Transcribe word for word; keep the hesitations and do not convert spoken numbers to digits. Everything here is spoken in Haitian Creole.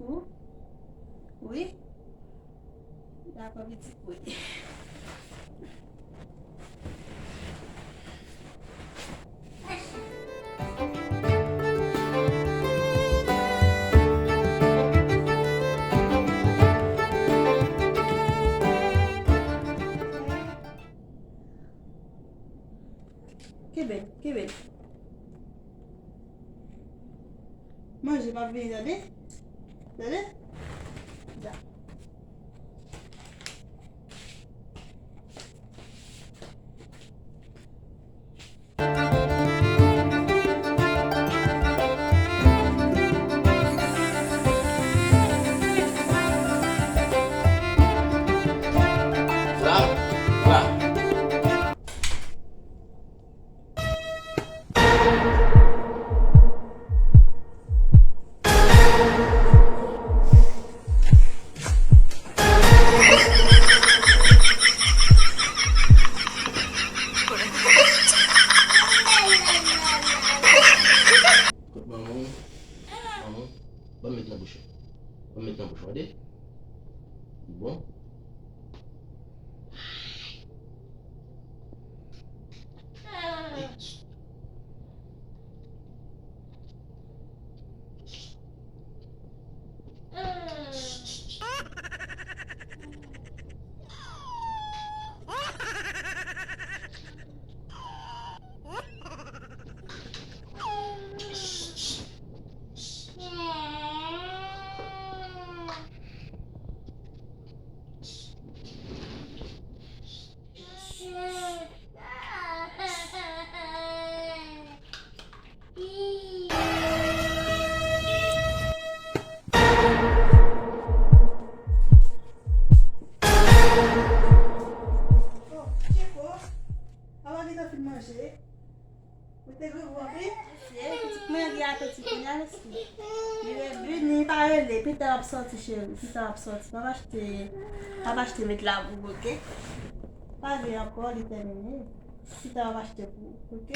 Ou? Wi. Dakò, pitit, wi. Kenbe l, kenbe l. Manje p ap vini, tande? Tande? Ja. Kot manman w? Manman w? Ban m met nan bouch ou. Ban m met nan bouch ou, tande? Bon. Oh, Tcheko, papa gentan fin manje. Ou te grangou anpil? Mesye, pitit mwen li apetit kounye a, mesye. Li revini, pa rele, pita w ap sòti, cheri, pita w ap sòti. Papa achte, papa achte met la pou ou, oke? Pa jwe ankò, li tèmine. Pita w ap achte pou ou, oke?